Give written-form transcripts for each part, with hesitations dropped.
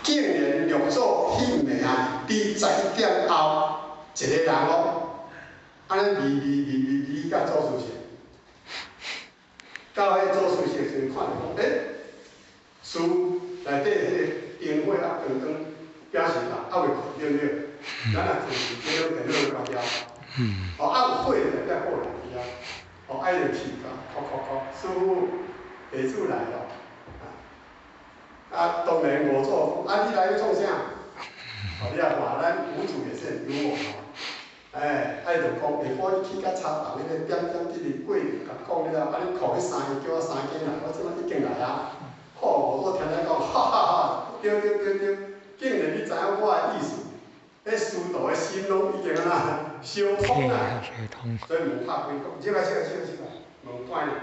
竟然六祖彼暝啊，佇11點後，一個人哦，按呢離離離離離到祖師像，到彼祖師像時，看著講，欸，師內底彼個燈火啊，光光，表示啊，猶未睏對毋對？咱若睏去，電腦電腦關掉。哦，啊有火就才過來去啊。哦，愛就去甲，叩叩叩，師父，弟子來咯。啊，當然五祖講，啊，你來欲創啥？哦，你也看，咱五祖也是很幽默吼。哎，啊，伊就講，下晡你去甲茶房彼个點點滴滴過共講了，啊，你叩彼三下，叫我三更來，我這擺已經來啊。吼，五祖聽了講，哈哈哈，對對對對，竟然你知影我的意思，彼師徒的心攏已經按怎相通啊。所以門拍開講，入來入來入來入來，門關了，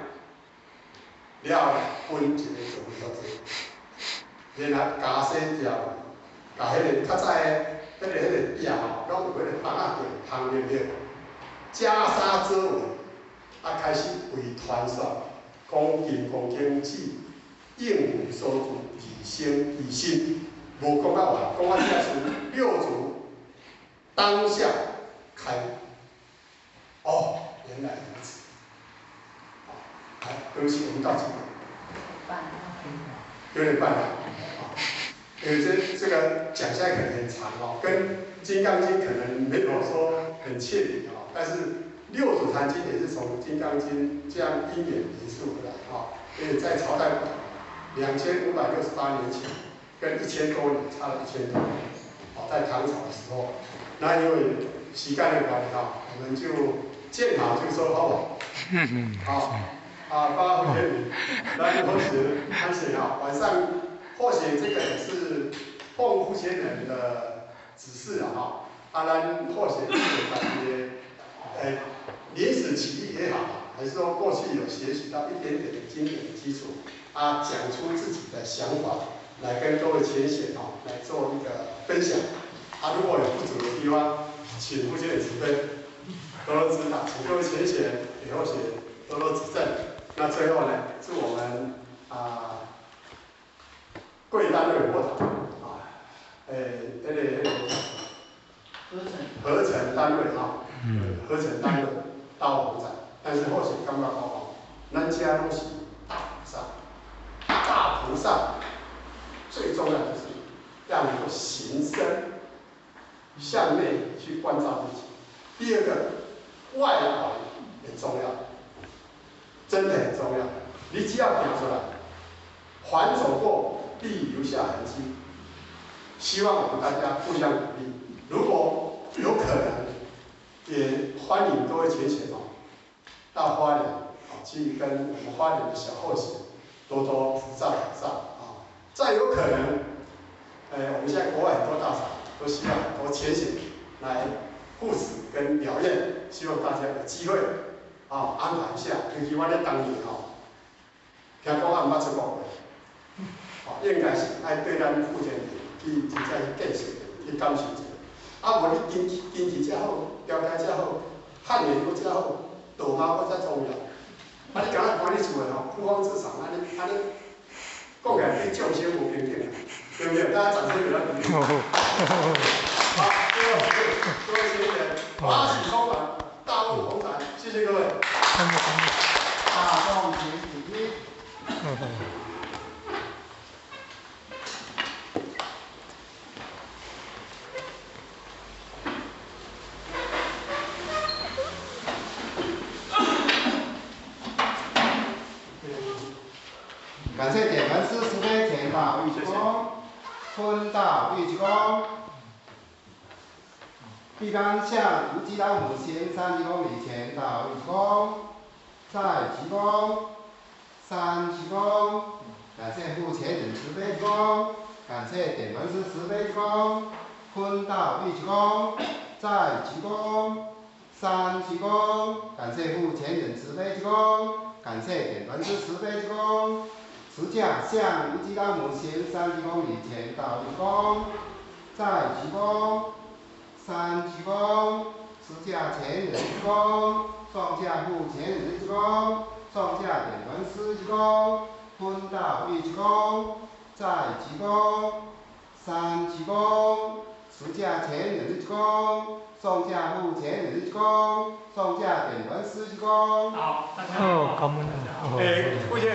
了分一个座位予坐，然後家私掉，共彼个較早的彼个壁吼，攏有彼个枋仔墊烘對毋對？袈裟遮圍，啊開始為傳說，講金剛經只應無所住，而生其心，無講到完，講到這時，六祖當下開悟，哦，原來如此。好，來，對不起，我們到幾點？9點半了。因為這個講下來可能很長哦，跟《金剛經》可能沒有說很切底哦，但是六祖壇經也是從《金剛經》這樣因緣延續而來哈，因為在朝代不同，2568年前跟1000多年差了1000多年，哦，在唐朝的時候，那因為時間的關係哈，我們就見好就收，好不好？好，啊，發福天來或許開始哈，晚上。或許這個也是奉傅先人的指示啊，哈，啊，咱或許是家己的，臨時起意也好，還是說過去有學習到一點點的經典的基礎，啊，講出自己的想法來跟各位淺顯哦，來做一個分享。啊，如果有不足的地方，請傅先人慈悲，多多指導，請各位淺顯以後寫多多指正。那最後呢，祝我們啊。貴單位佛堂啊，那個合成單位哈，合成單位大紅展，但是或許感覺講哦，咱遮攏是大菩薩，大菩薩最重要就是要能夠行深，向內去觀照自己。第二個外環很重要，真的很重要。你只要行出來，凡走過必留下痕跡。希望我們大家互相鼓勵。如果有可能，也歡迎各位淺顯哦，到花蓮啊去跟我們花蓮的小後學多多指教指教啊。再有可能，我們現在國外很多道場都需要很多淺顯來護持跟表演，希望大家有機會啊安排一下。尤其我咧當年吼，聽講我毋捌出國過。哦，應該是愛對咱福建人去真正去見識者，去感受者。啊，無你經濟經濟遮好，條件遮好，漢語閣遮好，道行閣遮重要。啊，你敢若關佇厝內吼，孤芳自賞，按呢按呢，講起來對眾生無平等啊，對不對？大家掌聲給他鼓勵。好，各位各位學員，法喜充滿，大悟紅展，謝謝各位。大眾請起立。感謝點傳師慈悲前道御鞠躬，坤道御鞠躬。畢剛向無極老母先三鞠躬禮，前道御鞠躬，再鞠躬，三鞠躬。感謝護前人慈悲鞠躬，感謝點傳師慈悲鞠躬，坤道御鞠躬，再鞠躬，三鞠躬。感謝護前人慈悲鞠躬，感謝點傳師慈悲鞠躬。持架向無極老母先三鞠躬禮，前道御鞠躬，再鞠躬，三鞠躬。持架前人鞠躬，眾駕護前人鞠躬，眾駕點傳師鞠躬，坤道御鞠躬，再再鞠躬，三鞠躬，出駕前人鞠躬，送駕父前人鞠躬，送駕點輪師鞠躬。好，大家哦，好。感恩。欸，為啥？